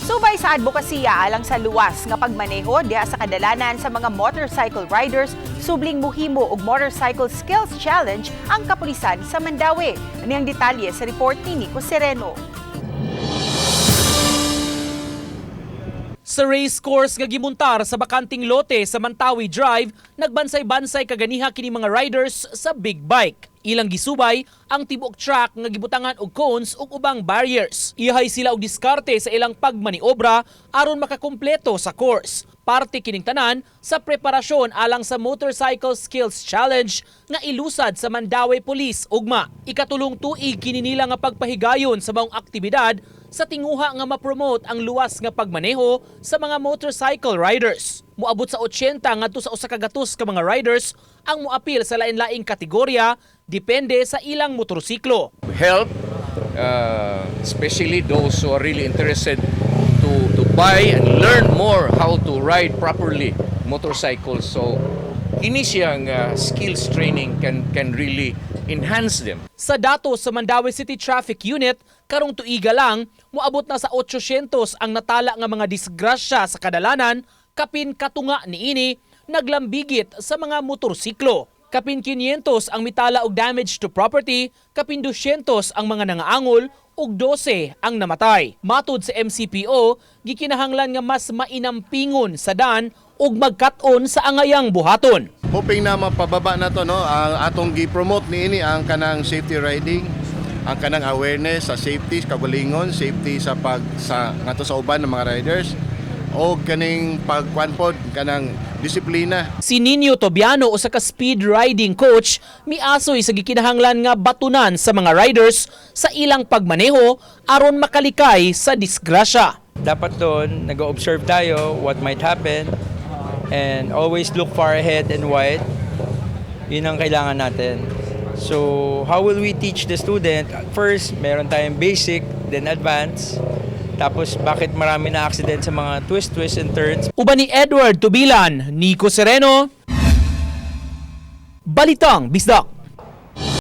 Subay sa adbokasiya alang sa luwas nga pagmaneho diha sa kadalanan sa mga motorcycle riders, subling muhimo og Motorcycle Skills Challenge ang kapulisan sa Mandaue. Ani ang detalye sa report ni Nico Sereno. Sa race course nga gimuntar sa bakanting lote sa Mantawi Drive, nagbansay-bansay kaganiha kini mga riders sa big bike. Ilang gisubay ang tibuok track nga gibutangan og cones ug ubang barriers. Ihay sila og diskarte sa ilang pagmaniobra aron makakumpleto sa course. Parte kining tanan sa preparasyon alang sa Motorcycle Skills Challenge nga ilusad sa Mandaue Police ugma. Ikatulong tuig kini nila nga pagpahigayon sa maong aktibidad sa tinguha nga ma-promote ang luwas nga pagmaneho sa mga motorcycle riders. Muabot sa 80 ngadto sa 100 ka mga riders ang moapil sa lain-laing kategorya depende sa ilang motorsiklo. Help, especially those who are really interested to buy and learn more how to ride properly motorcycles. So, kini siyang skills training can really enhance them. Sa datos sa Mandaue City Traffic Unit, karong tuiga lang, moabot na sa 800 ang natala nga mga disgrasya sa kadalanan, kapin katunga niini naglambigit sa mga motorsiklo. Kapin 500 ang mitala og damage to property, kapin 200 ang mga nangaangol ug 12 ang namatay. Matud sa MCPO, gikinahanglan nga mas mainampingon sa dan ug magkat-on sa angayang buhaton. Hoping na mapababa na to, no, ang atong gi-promote niini ang kanang safety riding, ang kanang awareness sa safety sa kaugalingon, safety sa pag sa ngadto sa uban ng mga riders o kaning pagkuan pod, kanang disiplina. Si Nino Tobiano, usa ka speed riding coach, miasoy sa gikinahanglan nga batunan sa mga riders sa ilang pagmaneho aron makalikay sa disgrasya. Dapat doon, nag-observe tayo what might happen and always look far ahead and wide. Yun ang kailangan natin. So, how will we teach the student? First, meron tayong basic, then advanced. Tapos, bakit marami na accident sa mga twist, twist and turns? Uban ni Edward Tubilan, Nico Sereno, Balitang Bisdak.